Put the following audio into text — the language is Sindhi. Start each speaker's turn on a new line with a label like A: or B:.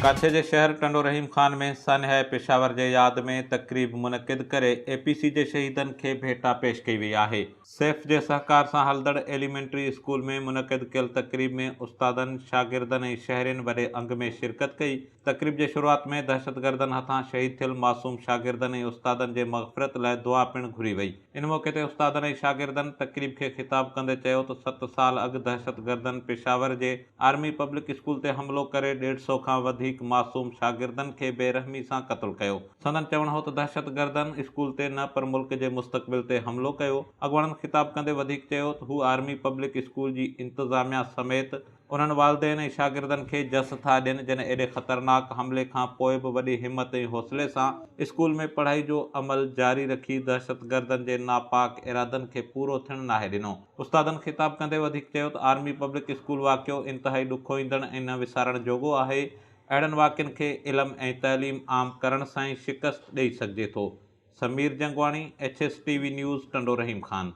A: ڪاڇي جي شهر ٽنڊو رحيم خان ۾ سانحه پشاور جي ياد ۾ تقريب منعقد ڪري اي پي سي جي شهيدن کي ڀيٽا پيش ڪئي وئي آهي. سيف جي سهڪار سان هلندڙ ايليمينٽري اسڪول ۾ منعقد ڪيل تقريب ۾ استادن، شاگردن ۽ شهرين وڏي انگ ۾ شرڪت ڪئي. تقريب جي شروعات ۾ دهشتگردن هٿان شهيد ٿيل معصوم شاگردن ۽ استادن جي مغفرت لاء دعا پڻ گهري وئي. ان موقعي تي استادن ۽ شاگردن تقريب کي خطاب ڪندي چيو ته ست سال اڳ دهشتگردن پشاور جي آرمي پبلڪ اسڪول تي حملو ڪري ڏيڍ سئو کان وڌيڪ معصوم شاگردن کي بي رحمي سان قتل ڪيو. سندن چوڻ هو ته دهشتگردن اسڪول تي نه پر ملڪ جي مستقبل تي حملو ڪيو. اڳواڻن خطاب ڪندي وڌيڪ چيو ته هو آرمي پبلڪ اسڪول جي انتظاميا سميت انهن والدين ۽ شاگردن کي جس ٿا ڏين جن ايڏي خطرناڪ حملي کان پوء به وڏي همت ۽ حوصلي سان اسڪول ۾ پڙهائي جو عمل جاري رکي دهشتگردن جي ناپاڪ ارادن کي پورو ٿيڻ ناهي ڏنو. استادن خطاب ڪندي وڌيڪ چيو ته آرمي پبلڪ اسڪول واقعو انتهائي ڏکوئيندڙ ۽ نه وسارڻ جوڳو آهي، اهڙن واقعن کي علم ۽ تعليم عام ڪرڻ سان ئي شڪست ڏئي سگهجي ٿو. Sameer Jangwani, H S T V news, Tando Rahim Khan.